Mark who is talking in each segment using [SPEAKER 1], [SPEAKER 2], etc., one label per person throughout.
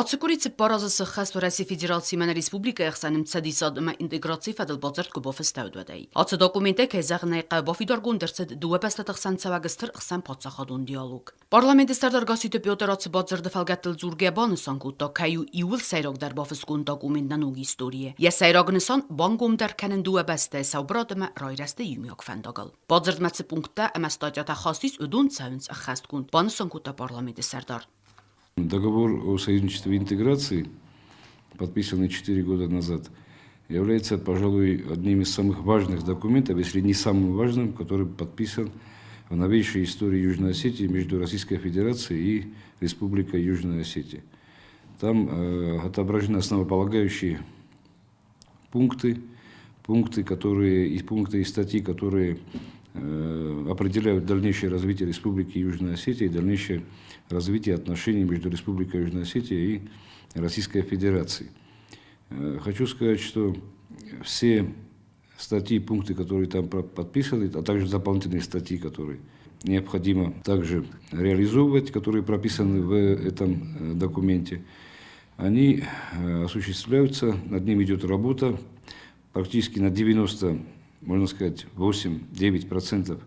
[SPEAKER 1] Ацы къуыри цыппар азы сыххӕст Уӕрӕсейы Федерациимӕ нӕ республикӕйы ӕхсӕн ӕмцӕдисад ӕмӕ интеграцийы фӕдыл бадзырд куы бафыстӕуыд, уӕдӕй. Ацы документӕй, кӕй зӕгъын ӕй хъӕуы, бафидаргонд ӕрцыд дыууӕ бӕстӕты хсӕн цӕуӕг стыр ӕхсӕнпаддзахадон диалог. Парламенты сӕрдар Гасситы Петр ацы бадзырды фӕлгӕттыл дзургӕ банысан кодта, кӕй у иууыл сӕйрагдӕр бафысгонд документ нӕ ног историйы. Йӕ сӕйраг нысан бангомдӕр кӕнын дыууӕ бӕстӕйы саубырад ӕмӕ райрӕзты иумиаг фӕндагыл. Бадзырдмӕ цы пункттӕ ӕмӕ статьятӕ хаст ис, уыдон цӕуынц ӕххӕстгонд, банысан кодта парламенты сӕрдар.
[SPEAKER 2] Договор о союзничестве и интеграции, подписанный 4 года назад, является, пожалуй, одним из самых важных документов, если не самым важным, который подписан в новейшей истории Южной Осетии между Российской Федерацией и Республикой Южная Осетия. Там отображены основополагающие пункты, пункты, которые, и пункты и статьи, которые определяют дальнейшее развитие Республики Южная Осетия и дальнейшее развитие отношений между Республикой Южная Осетия и Российской Федерацией. Хочу сказать, что все статьи и пункты, которые там подписаны, а также дополнительные статьи, которые необходимо также реализовывать, которые прописаны в этом документе, они осуществляются, над ними идет работа, практически на 90, можно сказать, 8-9%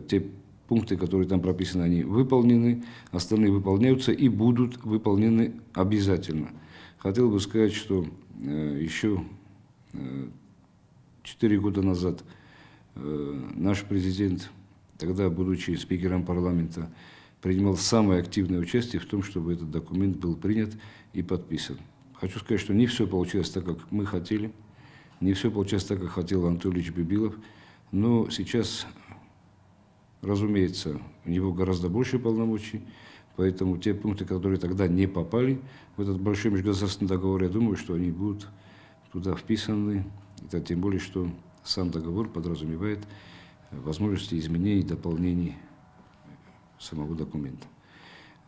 [SPEAKER 2] те пункты, которые там прописаны, они выполнены, остальные выполняются и будут выполнены обязательно. Хотел бы сказать, что еще 4 года назад наш президент, тогда будучи спикером парламента, принимал самое активное участие в том, чтобы этот документ был принят и подписан. Хочу сказать, что не все получилось так, как мы хотели, не все получилось так, как хотел Анатолий Ильич Бибилов, но сейчас, разумеется, у него гораздо больше полномочий, поэтому те пункты, которые тогда не попали в этот большой межгосударственный договор, я думаю, что они будут туда вписаны. Это тем более, что сам договор подразумевает возможности изменений, дополнений самого документа.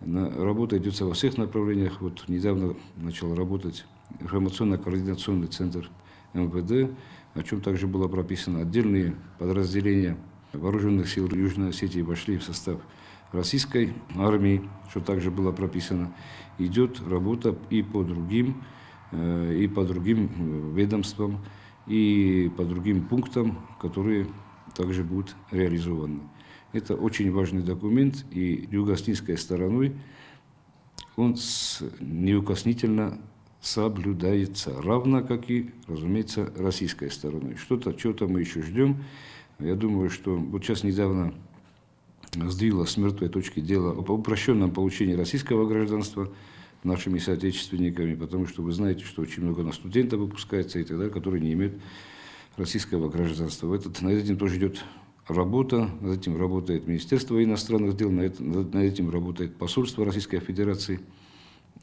[SPEAKER 2] Работа идет во всех направлениях. Вот недавно начал работать информационно-координационный центр МВД, о чем также было прописано. Отдельные подразделения вооруженных сил Южной Осетии вошли в состав российской армии, что также было прописано. Идет работа и по другим ведомствам, и по другим пунктам, которые также будут реализованы. Это очень важный документ, и юго-осетинской стороной он неукоснительно соблюдается, равно как и, разумеется, российской стороной. Что-то, чего-то мы еще ждем. Я думаю, что вот сейчас недавно сдвинуло с мертвой точки дело об упрощенном получении российского гражданства нашими соотечественниками, потому что вы знаете, что очень много у нас студентов выпускается и так далее, которые не имеют российского гражданства. Над этим тоже идет работа, над этим работает Министерство иностранных дел, над этим работает посольство Российской Федерации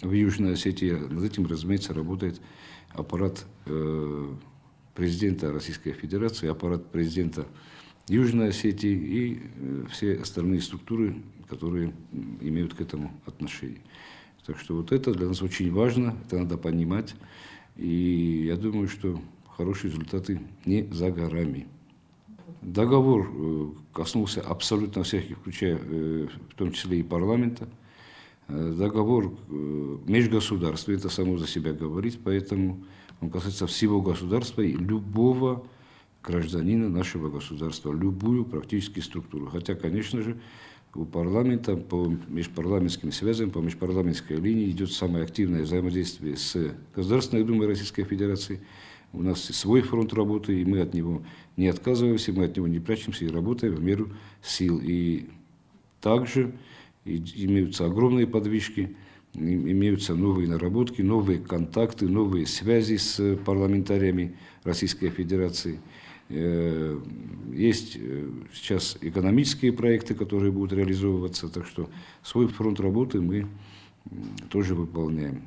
[SPEAKER 2] в Южной Осетии, над этим, разумеется, работает аппарат президента Российской Федерации, аппарат президента Южной Осетии и все остальные структуры, которые имеют к этому отношение. Так что вот это для нас очень важно, это надо понимать. И я думаю, что хорошие результаты не за горами. Договор коснулся абсолютно всех, включая в том числе и парламента. Договор межгосударственный, это само за себя говорит, поэтому он касается всего государства и любого гражданина нашего государства, любую практически структуру. Хотя, конечно же, у парламента по межпарламентским связям, по межпарламентской линии идет самое активное взаимодействие с Государственной Думой Российской Федерации. У нас свой фронт работы, и мы от него не отказываемся, мы от него не прячемся и работаем в меру сил. И также имеются огромные подвижки, имеются новые наработки, новые контакты, новые связи с парламентариями Российской Федерации. Есть сейчас экономические проекты, которые будут реализовываться, так что свой фронт работы мы тоже выполняем.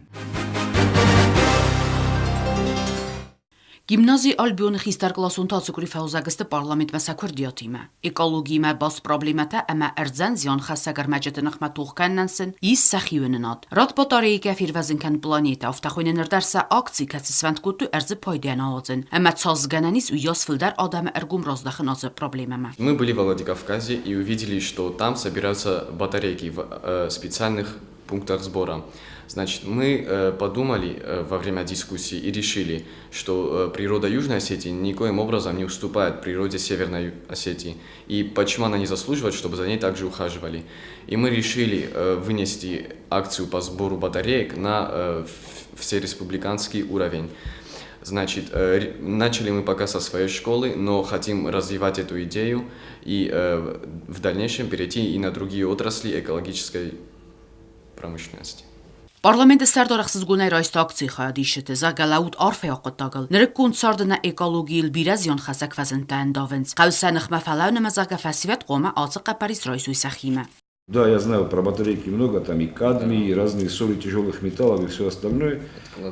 [SPEAKER 1] Гимнази Альбионы хистӕркъласонтӕ ацы къуыри фӕуыдзӕг сты парламентмӕ сӕ куырдиатимӕ. Экологиимӕ баст проблемӕтӕ ӕмӕ ӕрдзӕн зианхӕссӕг ӕрмӕджыты ныхмӕ тох кӕнынӕн сын ис сӕхи уынынад. Рад батарейкӕ фервӕзын кӕн планетӕ, афтӕ хуыйны ныр дӕр сӕ акци, кӕцы сфӕнд кодтой ӕрдзы пайдайӕн ауадзын. Ӕмӕ цас гӕнӕн ис, уыйас фылдӕр адӕмы ӕргом раздахын ацы проблемӕмӕ.
[SPEAKER 3] Мы были в Владикавказе и увидели, что там собираются батарейки в специальных пунктах сбора. Значит, мы подумали во время дискуссии и решили, что природа Южной Осетии никоим образом не уступает природе Северной Осетии. И почему она не заслуживает, чтобы за ней также ухаживали. И мы решили вынести акцию по сбору батареек на всереспубликанский уровень. Значит, начали мы пока со своей школы, но хотим развивать эту идею и в дальнейшем перейти и на другие отрасли экологической промышленности.
[SPEAKER 1] Парламенты сӕрдар ӕхсызгонӕй райста акцийы хайадисджыты, зӕгъгӕ, лӕуут арфӕйаг хъуыддагыл. Нырыккон царды нӕ экологийыл бирӕ зианхӕссӕг фӕзындтӕ ӕндавынц. Хъӕуы сӕ ныхмӕ фӕлӕууын ӕмӕ, зӕгъгӕ, фӕсивӕд хъуамӕ ацы хъӕппӕрис райсой сӕхимӕ.
[SPEAKER 2] Да, я знаю про батарейки много, там и кадмий, и разные соли тяжелых металлов и все остальное.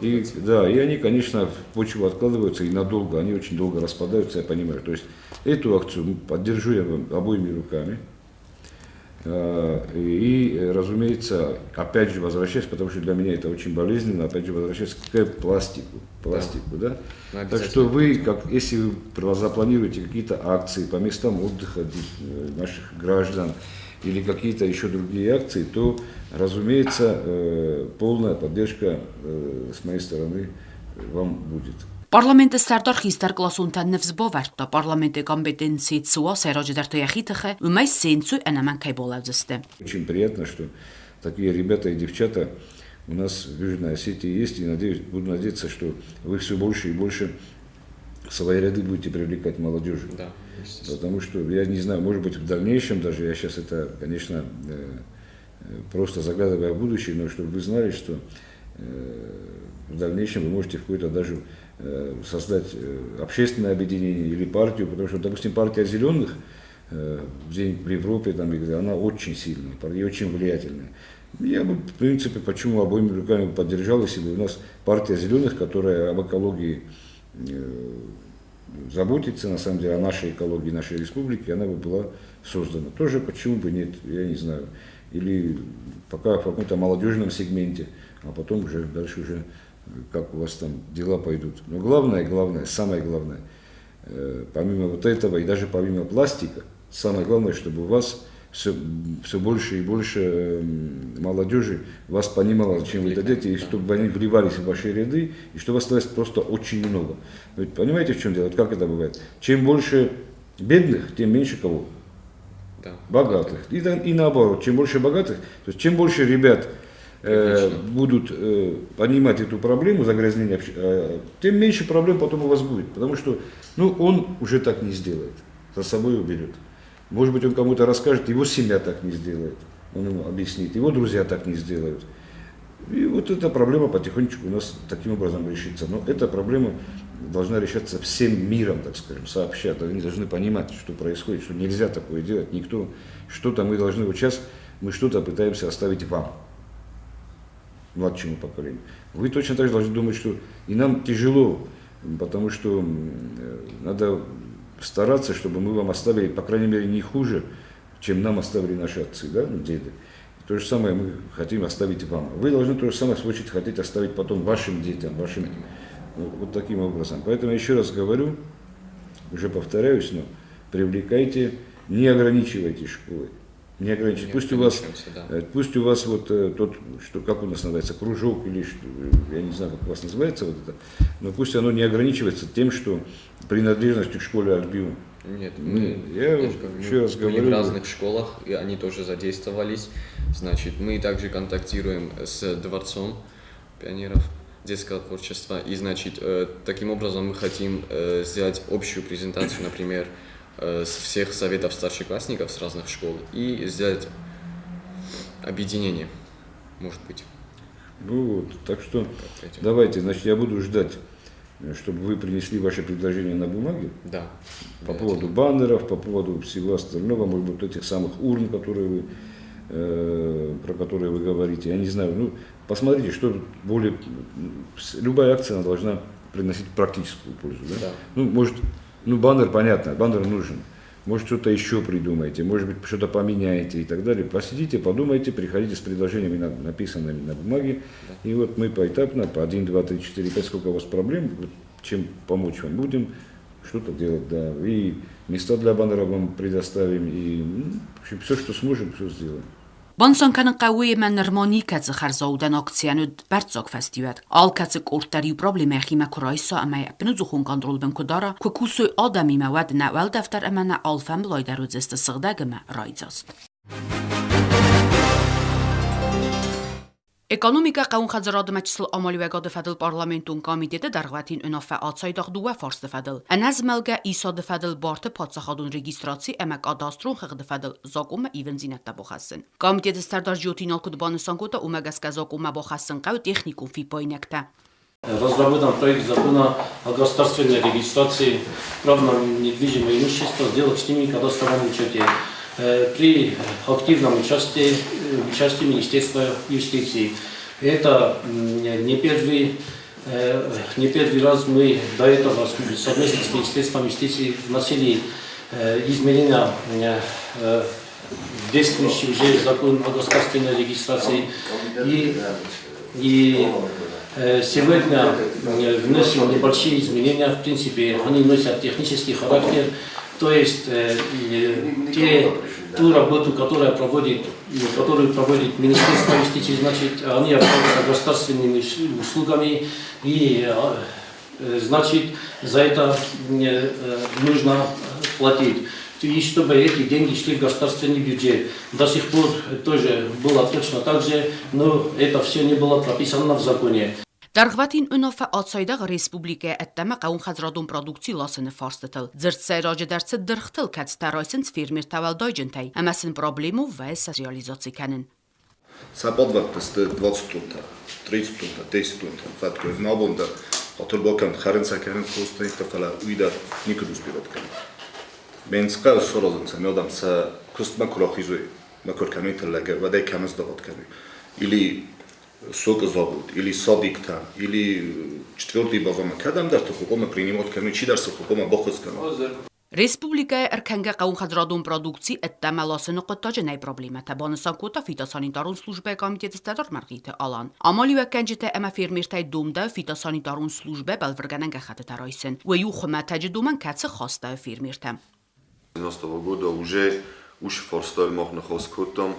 [SPEAKER 2] И, да, и они, конечно, в почву откладываются и надолго, они очень долго распадаются, я понимаю. То есть эту акцию поддержу я обоими руками. И, разумеется, опять же возвращаясь, потому что для меня это очень болезненно, опять же возвращаясь к пластику, да.
[SPEAKER 3] Да.
[SPEAKER 2] Так что вы, как, если вы запланируете какие-то акции по местам отдыха наших граждан или какие-то еще другие акции, то, разумеется, полная поддержка с моей стороны вам будет.
[SPEAKER 1] Парламенты сӕрдар хистӕркъласонтӕн ныфс бавӕрдта, парламенты компетенцийы цы уа, сӕйраджыдӕр та йӕхи тыхы, уымӕй се нцой ӕнӕмӕнг кӕй балӕудзысты.
[SPEAKER 2] Очень приятно, что такие ребята и девчата у нас в Южной Осетии есть, и надеюсь, буду надеяться, что вы все больше и больше в свои ряды будете привлекать молодежи.
[SPEAKER 3] Да,
[SPEAKER 2] потому что, я не знаю, может быть, в дальнейшем даже, я сейчас это, конечно, просто заглядывая в будущее, но чтобы вы знали, что в дальнейшем вы можете в какой-то даже создать общественное объединение или партию, потому что, допустим, партия зеленых в Европе, там, она очень сильная и очень влиятельная. Я бы, в принципе, почему обоими руками поддержал, если бы у нас партия зеленых, которая об экологии заботится, на самом деле, о нашей экологии, нашей республики, она бы была создана. Тоже почему бы нет, я не знаю. Или пока в каком-то молодежном сегменте, а потом уже дальше уже как у вас там дела пойдут. Но главное, главное, самое главное, помимо вот этого и даже помимо пластика, самое главное, чтобы у вас все больше и больше молодежи вас понимало, зачем вы это делаете, и чтобы они вливались в ваши ряды, и чтобы вас становилось просто очень много. Ведь понимаете, в чем дело? Вот как это бывает? Чем больше бедных, тем меньше кого?
[SPEAKER 3] Да.
[SPEAKER 2] Богатых. И наоборот, чем больше богатых, то есть чем больше ребят будут понимать эту проблему загрязнения, тем меньше проблем потом у вас будет. Потому что, ну, он уже так не сделает, за собой уберет. Может быть, он кому-то расскажет, его семья так не сделает, он ему объяснит, его друзья так не сделают. И вот эта проблема потихонечку у нас таким образом решится. Но эта проблема должна решаться всем миром, так скажем, сообща. Они должны понимать, что происходит, что нельзя такое делать. Никто, что-то мы должны, вот сейчас мы что-то пытаемся оставить вам, младшему поколению. Вы точно так же должны думать, что и нам тяжело, потому что надо стараться, чтобы мы вам оставили, по крайней мере, не хуже, чем нам оставили наши отцы, да, ну, деды. То же самое мы хотим оставить вам. Вы должны то же самое, в свою очередь, хотеть оставить потом вашим детям, вашим, вот таким образом. Поэтому я еще раз говорю, уже повторяюсь, но привлекайте, не ограничивайте школы. Не ограничивайте.
[SPEAKER 3] Не
[SPEAKER 2] Пусть у вас,
[SPEAKER 3] ограничиваемся, да.
[SPEAKER 2] пусть у вас вот тот, что, как у нас называется, кружок или что, я не знаю, как у вас называется вот это, но пусть оно не ограничивается тем, что принадлежностью к школе Альбион.
[SPEAKER 3] Нет,
[SPEAKER 2] Мы, я
[SPEAKER 3] я же говорю,
[SPEAKER 2] еще раз
[SPEAKER 3] были
[SPEAKER 2] говорю,
[SPEAKER 3] в разных школах, и они тоже задействовались. Значит, мы также контактируем с Дворцом пионеров детского творчества. И, значит, таким образом мы хотим сделать общую презентацию, например, с всех советов старшеклассников с разных школ и сделать объединение, может быть.
[SPEAKER 2] Так что
[SPEAKER 3] Как этим.
[SPEAKER 2] давайте, я буду ждать, чтобы вы принесли ваши предложения на бумаге.
[SPEAKER 3] Да.
[SPEAKER 2] По поводу баннеров, по поводу всего остального, может быть, этих самых урн, про которые вы говорите. Я не знаю, посмотрите, что более... Любая акция, она должна приносить практическую пользу. Да?
[SPEAKER 3] Да.
[SPEAKER 2] Может, баннер, понятно, баннер нужен. Может, что-то еще придумаете, может быть, что-то поменяете и так далее. Посидите, подумайте, приходите с предложениями, написанными на бумаге.
[SPEAKER 3] Да.
[SPEAKER 2] И вот мы поэтапно, по 1, 2, 3, 4, 5, сколько у вас проблем, чем помочь вам будем, что-то делать, да. И места для баннеров вам предоставим, и все, что сможем, все сделаем.
[SPEAKER 1] Банысан кӕнын хъӕуы, ӕмӕ нырма никӕцы хӕрзаудӕн акцийӕн уыд бӕрцаг фӕстиуӕг. Алкӕцы къорд дӕр иу проблемӕ йӕхимӕ куы райса ӕмӕ йӕ ӕппынӕдзухон контролы бын куы дара, куы кусой адӕмимӕ, уӕд нӕ уӕлдӕф дӕр ӕмӕ нӕ алфӕмблай дӕр уыдзысты сыгъдӕг ӕмӕ райдзаст. Экономикӕ хъӕууонхӕдзарадмӕ чысыл амалиуӕгады фӕдыл парламентон комитеты дӕргъвӕтин уынаффӕ ацайдагъ дыууӕ фарсты фӕдыл: ӕнӕзмӕлгӕ исады фӕдыл барты паддзахадон регистраци ӕмӕ кадастрон хыгъды фӕдыл закъонмӕ ивындзинӕдтӕ бахӕссын. Комитеты сӕрдар Джиоты Инал куыд банысан кодта, уымӕ гӕсгӕ закъонмӕ бахӕссын хъӕуы техникон фиппаинӕгтӕ.
[SPEAKER 4] Разработан проект закона о государственной регистрации прав на недвижимое имущество, сделок с ними кадастровом учете при активном участии Министерства юстиции. Это не первый раз. Мы до этого совместно с Министерством юстиции вносили изменения в действующий уже закон о государственной регистрации. И сегодня вносим небольшие изменения, в принципе, они носят технический характер, то есть ту работу, которую проводит Министерство юстиции, значит, они являются государственными услугами, и значит, за это нужно платить. И чтобы эти деньги шли в государственный бюджет. До сих пор тоже было точно так же, но это все не было прописано в законе.
[SPEAKER 1] Дӕргъвӕтин уынаффӕ ацайдагъ республикӕйы ӕддӕмӕ хъӕууонхӕдзарадон продукци ласыны фарстытыл. Дзырд сӕйраджыдӕр цыд дыргътыл, кӕцытӕ райсынц фермертӕ уӕлдайджынтӕй, ӕмӕ сын проблем у вӕййы сӕ реализаци кӕнын.
[SPEAKER 5] Сӕ подвӕлттӕ сты 20 тонтӕ, 30 тонтӕ, 10 тонтӕ фӕткъуы. Абон дӕр хатыр бакӕн, хӕрын сӕ кӕнынц хостӕйттӕ, фӕлӕ уый дӕр никуыд успевать кӕны. Менцхъӕу саразын, цӕмӕй адӕм сӕ куыстмӕ куы рахизой, мӕ куы ӕркӕной тыллӕгӕй, уӕд ӕй кӕм сдават кӕной. Или сокы завод, или садиктӕ, или четвертый базамӕ, кӕдӕмдӕрты хъуамӕ принимать кӕной, чидӕр цы хъуамӕ баххуыс кӕна.
[SPEAKER 1] Республикӕйы ӕркӕнгӕ хъӕууонхӕдзарадон продукци ӕддӕмӕ ласыны хъуыддаджы нӕй проблемӕтӕ, банысан кодта фитосанитарон службӕйы комитеты сӕрдар Мӕргъиты Алан. Амалиуӕггӕнджытӕ ӕмӕ фермертӕй домдӕуы фитосанитарон службӕ бӕлвыргӕнӕн гӕххӕттытӕ райсын. Уый у хуымӕтӕджы домӕн, кӕцы хастӕуы фермертӕм.
[SPEAKER 6] 90 года уже уыцы фарстайыл мах ныхас кодтам.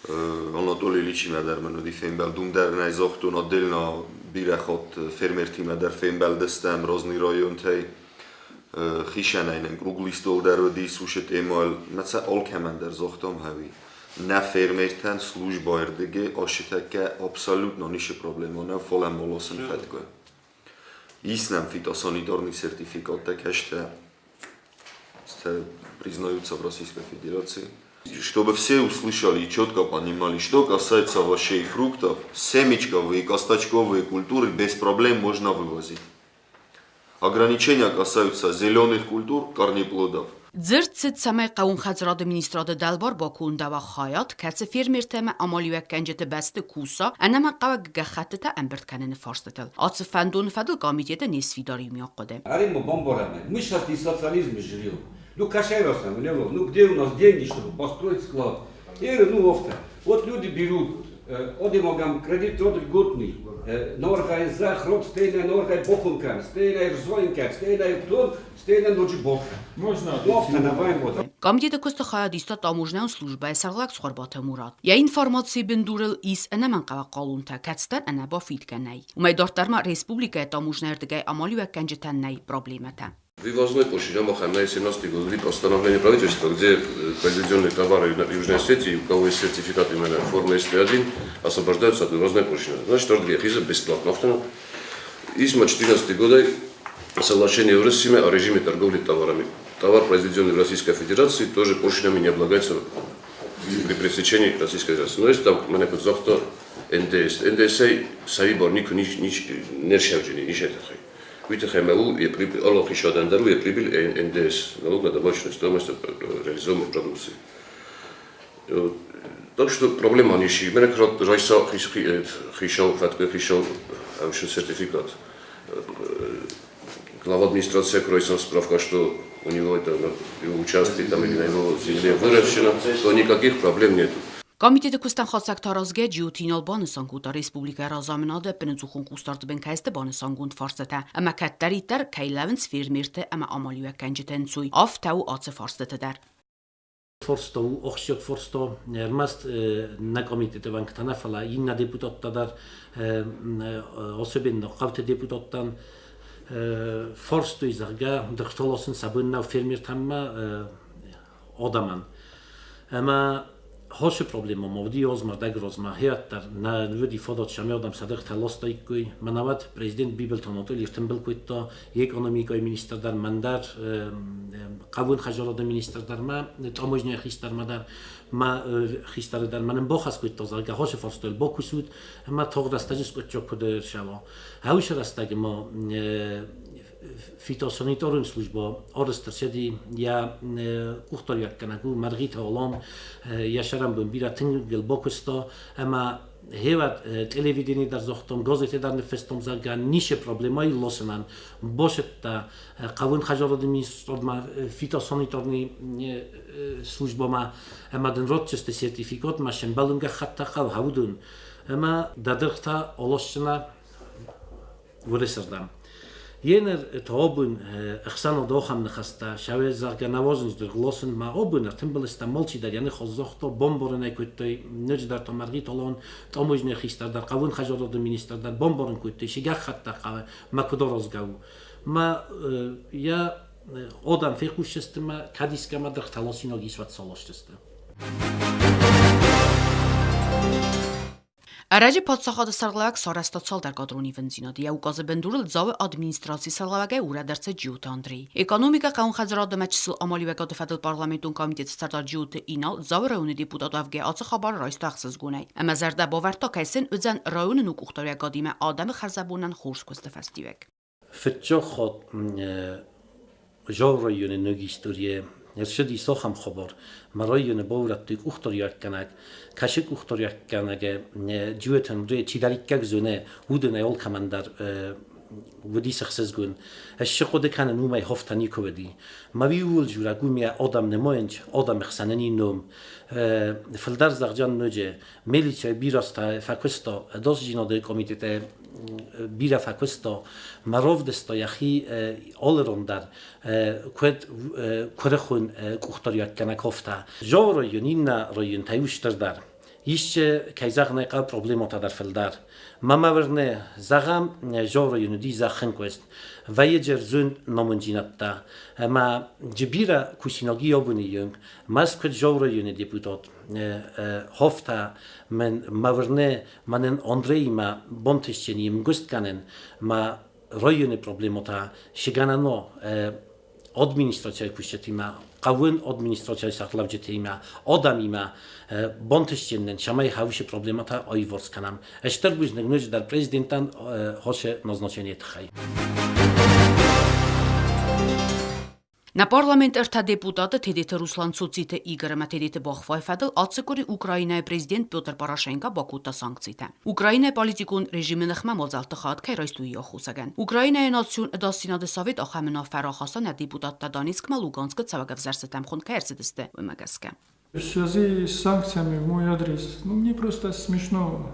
[SPEAKER 6] Анатолий Ильичимӕ дӕр мын уыди фембӕлд, уым дӕр ын ӕй загътон, отдельно бирӕ хатт фермертимӕ дӕр фембӕлдыстӕм разный районтӕй. Хицӕнӕй нын круглый стол дӕр уыдис уыцы темӕйыл. Мӕ сӕ алкӕмӕн дӕр загътам хӕуи. Нӕ фермертӕн службӕйы рдыгӕй ацы абсолютно ницы проблема нӕу, фӕлӕ ма ласын фӕткъуы. Ис нӕм фитосанитарный сертификаттӕ, кӕстӕ признаются в Российской Федерации. Чтобы все услышали и четко понимали, что касается овощей и фруктов, семечковые и косточковые культуры без проблем можно вывозить. Ограничения касаются зеленых культур, корнеплодов.
[SPEAKER 1] Дзырд цыд, цӕмӕй хъӕууонхӕдзарады министрады дӕлбар бакондӕуа хайад, кӕцы фермертӕ ӕмӕ амалиуӕггӕнджыты бӕсты куса ӕнӕмӕнгхъӕуӕг гӕххӕттытӕ ӕмбырд кӕныны фарстытыл. Ацы фӕндоны фӕдыл комитеты не сфидар иумиаг хъуыды.
[SPEAKER 7] Арим бомбарами. Мы сейчас не в социализме живем. Ну, кашай ну где у нас деньги, чтобы построить склад? Ну, офта. Вот люди берут, одимогам кредит льготный, норгай за хрот, стейна норгай бохункан, стейна рзоинкан, стейна тон, стейна ноджи бох.
[SPEAKER 8] Можно.
[SPEAKER 7] Офта наваем вот.
[SPEAKER 1] Комитеты куысты хайад иста таможнӕйон службӕйы сӕргълӕууӕг Цхуырбаты Мурат. Йӕ информацийы бындурыл ис ӕнӕмӕнгхъӕуӕг хъалонтӕ, кӕцытӕн ӕнӕбафидгӕ нӕй. Уымӕй дарддӕр ма республикӕйы таможнӕйы ӕрдыгӕй амалиуӕггӕнджытӕн нӕй проблемӕтӕ.
[SPEAKER 9] Вывозной пошлина махӕн 17 год постановление правительства, где произведенные товары в Южной Осетии, у кого есть сертификат именно формы СТ1, освобождаются от вывозной пошлины. Значит, ардгехиза бесплатно автоном. Исма 14 года соглашение в России о режиме торговли товарами. Товар, произведенный в Российской Федерации, тоже пошлинами не облагается при пересечении Российской Федерации. Но если там мӕнӕ куыд загъта НДС. НДС-ӕй сӕрибар никуы не рсӕвджыни, ницы тыххӕй. Уый тыххӕй ӕмӕ у йӕ алы хицауадӕн дӕр у йӕ прибыль НДС, налог на добавочную стоимость реализуемой продукции. Так что проблема не ищи. Мӕнӕ райса хицау фӕткъуы хицау сертификат. Глава администрации райса справка, что у него это на его участке там или на его земле выращено, то никаких проблем нет.
[SPEAKER 1] Комитеты куыстӕн хатдзӕгтӕ аразгӕ Джиоты Инал банысан кодта республикӕйы разамынады ӕппынӕдзухон хъусдарды бын кӕй сты банысангонд фарстытӕ ӕмӕ кӕддӕриддӕр кӕй лӕууынц фермерты ӕмӕ амалиуӕггӕнджыты ӕнцой, афтӕ у ацы фарстыты дӕр.
[SPEAKER 4] Фарста у ахсджиаг фарста, ӕрмӕст нӕ комитеты уӕнгтӕ нӕ, фӕлӕ иннӕ депутаттӕ дӕр, особенно хъӕуты депутаттӕн фарстой, зӕгъгӕ, дыргътӕ ласын сӕ бон нӕу фермертӕм адӕмӕн. Ӕмӕ хосы проблемӕ ма уыди азмӕ, дӕгрозмӕ, хиӕддӕр нӕ уыди фадат сӕм адӕм сӕ дыргътӕ ластаиккой. Мӕнӕ уӕд президент Бибылты Анатолий ӕртымбыл кодта экономикӕйы министр дӕр, мӕн дӕр, хъӕууон хӕдзарады министр дӕр ма, таможняйы хистӕрмӕ дӕр, ма хистӕры дӕр мӕнӕн бахӕс кодта, зӕгъгӕ, хосы фарстайыл бакусут ӕмӕ тагъд рӕстӕджы скъуыддзаг куыд ӕрцӕуа. Ауыцы рӕстӕджы ма фитосанитарон службӕ арӕзт ӕрцыди йӕ къухдариуӕггӕнӕг у Мӕргъиты Алан, йӕ сӕрӕнбон бирӕ тынг бакуыста ӕмӕ Гъеуӕд телевидени дӕр загътон, газете дӕр ныффыстон, зӕгъгӕ, ницы проблемӕ лосынӕн басыдта хъӕуын хӕдзарады министрадмӕ, фитосанитарный службӕмӕ ӕмӕ дын ратдзысты сертификатмӕ сӕмбӕлын гӕххӕттӕ хъӕуы уыдон. Ӕмӕ дӕ дыргътӕ аласдзынӕ Уырысырдӕм. Еныр тобын ӕхсӕнад ахӕм ныхӕстӕ сӕуе, зӕгъгӕ, нӕ уадзынц дыргъласын, ма абон ӕртымбыл стӕм алчидӕр йӕ ных аззагъта, бамбарын ӕй кодтой, ноджыдӕр та Мӕргъиталон, таможняйы хистӕр дӕр, хъӕууон хӕдзарады министр дӕр бамбарын кодтой, цы гӕххӕттӕ хъӕуы, мӕ куыд аразгӕ у. Ма йӕ адӕм фехъусдзысты мӕ кӕд искӕмӕ дыргътӕ ласинаг ис, уӕд сӕ ласдзысты.
[SPEAKER 1] Ӕрӕджы паддзахады сӕргълӕууӕг сарӕзта цалдӕр кадрон ивындзинады. Йӕ указы бындурыл Дзауы администрацийы сӕргълӕууӕгӕй урӕд ӕрцыд Джиоты Андрей. Экономикӕ хъӕууонхӕдзарады ӕмӕ чысыл амалиуӕгады фӕдыл парламентон комитеты сӕрдар Джиоты Инал Дзауы районы депутат уӕвгӕйӕ ацы хабар райста ӕхсызгонӕй ӕмӕ зӕрдӕ бавӕрдта, кӕй сын уыдзӕн районы ног къухдариуӕгадимӕ адӕмы хӕрзӕбонӕн хорз куысты фӕстиуӕг.
[SPEAKER 4] Фыццаг хатт Жау районы ног историйӕ ӕрцыди ахӕм хабар, мӕ районы баурӕдтой къухдариуӕггӕнӕг, кӕсы къухдариуӕггӕнӕгы Джиоты Андрей чидӕриддӕр зоны, уыдонӕй алкӕмӕн дӕр уыдис ӕхсызгон. Ӕз цы хъуыды кӕнын, уымӕй хофтӕ никуы уыди. Мӕ иууыл дзурӕг у мӕ адӕм нымайынц, адӕмы хсӕнӕн ном. Фылдӕр зӕгъдзӕн ноджы, Милицӕй бирӕтӕ фӕкуыста, ӕдасдзинады комитеты бирӕ фӕкуыста, ма равдыста йӕхи алыран дӕр, куыд куырыхон къухдариуӕггӕнӕг афтӕ. Жау район иннӕ районтӕй у стырдӕр. Исчи, кӕй зӕгъын ӕй хъӕуы, проблемӕтӕ дӕр фылдӕр. Ма мӕ уырны, зӕгъӕм, Жау районы уыди зӕххын куыст, вӕййы дзы ӕрдзон номондзинӕдтӕ ӕмӕ дзы бирӕ кусинаг и абоны онг. Мӕскуы Жау районы депутат Хофтӕ мын мӕ уырны, мӕнӕн Андреимӕ бантысджын ӕмгуыст кӕнын, мӕ районы проблемӕтӕ сгӕнӕн администрацийы кусджытимӕ, хъӕуын администрацийы сӕргълӕуджытимӕ, адӕмимӕ бантысджын нын, цӕмӕй хӕусы проблемӕтӕ аиуварс кӕнӕм. Стыр бузныг ноджыдӕр президентӕн хосы назначенийы тыххӕй.
[SPEAKER 1] Нӕ парламент ӕртӕ депутаты Тедеты Руслан Цоциты Игорь ӕмӕ Тедеты Бахвайы фӕдыл ацы къуыри Украинӕйы президент Петр Порошенко бакодта санкцитӕ. Украинӕйы политикон режимы ныхмӕ мадзӕлтты хатт кӕй райстой йӕ аххосагӕн. Украинӕйы национ ӕдасдзинады совет ахӕм уынаффӕ рахаста нӕ депутаттӕ Донецкмӕ Луганскы цӕуӕг ӕвзӕрстытӕм хуынд кӕй ӕрцыдысты, уымӕ гӕсгӕ.
[SPEAKER 8] В связи с санкциями в мой адрес, ну, мне просто смешно.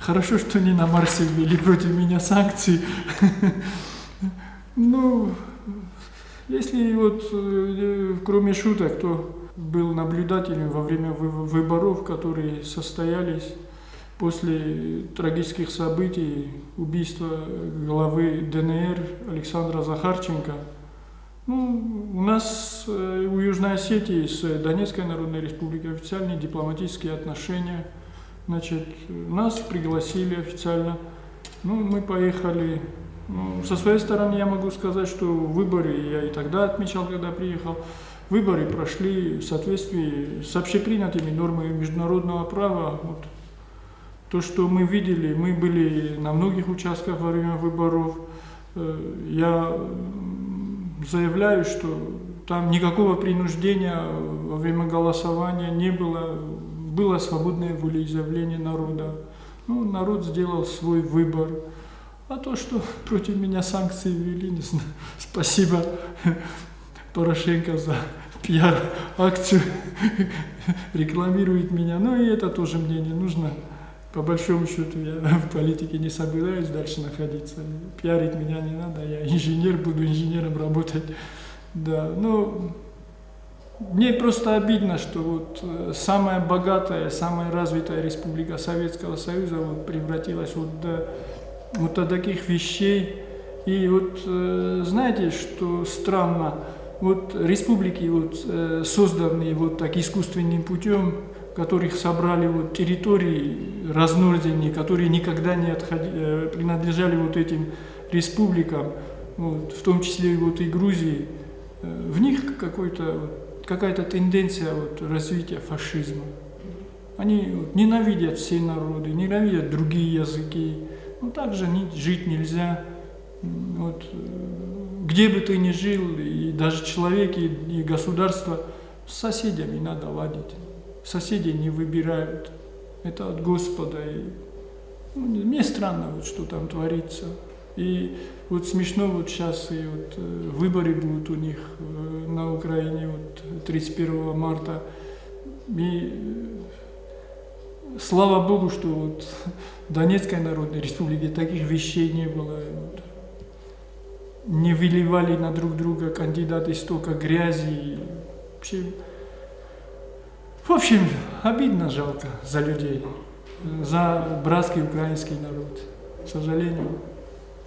[SPEAKER 8] Хорошо, что не на Марсе ввели против меня санкции. Ну, если вот кроме шуток, то был наблюдателем во время выборов, которые состоялись после трагических событий убийства главы ДНР Александра Захарченко. Ну, у нас, у Южной Осетии с Донецкой Народной Республикой официальные дипломатические отношения. Значит, нас пригласили официально. Ну, мы поехали. Ну, со своей стороны я могу сказать, что выборы, я и тогда отмечал, когда приехал, выборы прошли в соответствии с общепринятыми нормами международного права. Вот. То, что мы видели, мы были на многих участках во время выборов. Я заявляю, что там никакого принуждения во время голосования не было. Было свободное волеизъявление народа. Ну, народ сделал свой выбор. А то, что против меня санкции ввели, не знаю. Спасибо Порошенко за пиар-акцию, рекламирует меня. Но и это тоже мне не нужно. По большому счету я в политике не собираюсь дальше находиться. Пиарить меня не надо, я инженер, буду инженером работать. Да, но Мне просто обидно, что вот самая богатая, самая развитая республика Советского Союза вот превратилась вот до таких вещей. И вот знаете, что странно, вот республики, вот, созданные вот так искусственным путем, которых собрали вот территории разнородные, которые никогда не принадлежали вот этим республикам, вот, в том числе вот и Грузии, в них вот, какая-то тенденция вот развития фашизма. Они вот ненавидят все народы, ненавидят другие языки. Ну, так же жить нельзя. Вот, где бы ты ни жил, и даже человек, и государство, с соседями надо ладить. Соседи не выбирают. Это от Господа. И, ну, мне странно, вот, что там творится. И вот смешно, вот сейчас и вот выборы будут у них на Украине вот 31 марта. И слава Богу, что вот в Донецкой Народной Республике таких вещей не было. Вот. Не выливали на друг друга кандидаты столько грязи. В общем, обидно, жалко за людей, за братский украинский народ. К сожалению,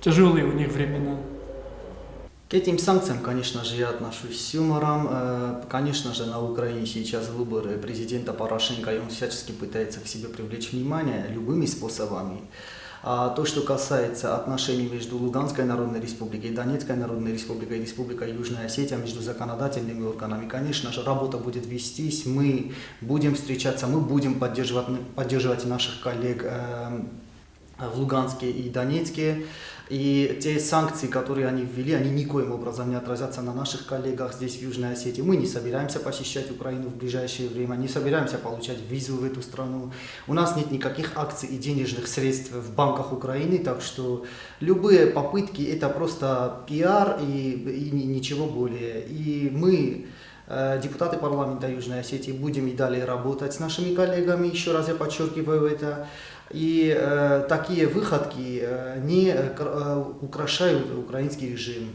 [SPEAKER 8] тяжелые у них времена.
[SPEAKER 10] К этим санкциям, конечно же, я отношусь с юмором. Конечно же, на Украине сейчас выборы президента Порошенко, и он всячески пытается к себе привлечь внимание любыми способами. А то, что касается отношений между Луганской Народной Республикой, Донецкой Народной Республикой и Республикой Южная Осетия, между законодательными органами, конечно же, работа будет вестись, мы будем встречаться, мы будем поддерживать наших коллег в Луганске и Донецке. И те санкции, которые они ввели, они никоим образом не отразятся на наших коллегах здесь, в Южной Осетии. Мы не собираемся посещать Украину в ближайшее время, не собираемся получать визу в эту страну. У нас нет никаких акций и денежных средств в банках Украины, так что любые попытки — это просто пиар и ничего более. И мы, депутаты парламента Южной Осетии, будем и далее работать с нашими коллегами, еще раз я подчеркиваю это. И такие выходки не украшают украинский режим.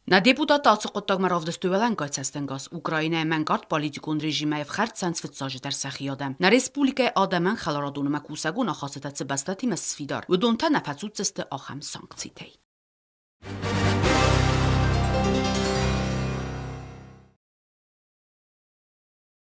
[SPEAKER 1] Нӕ депутатты ацы хъуыддагмӕ равдыстой уӕлӕнгай цӕстӕнгас. Украинӕйы мӕнгард политикон режимӕй ӕфхӕрд цӕуынц фыццаджыдӕр сӕхи адӕм. Нӕ республикӕйы адӕмӕн хӕларадон ӕмӕ кусӕгон ахастытӕ цы бӕстӕтимӕ сфидар, уыдон та нӕ фӕцуддзысты ахӕм санкцитӕй.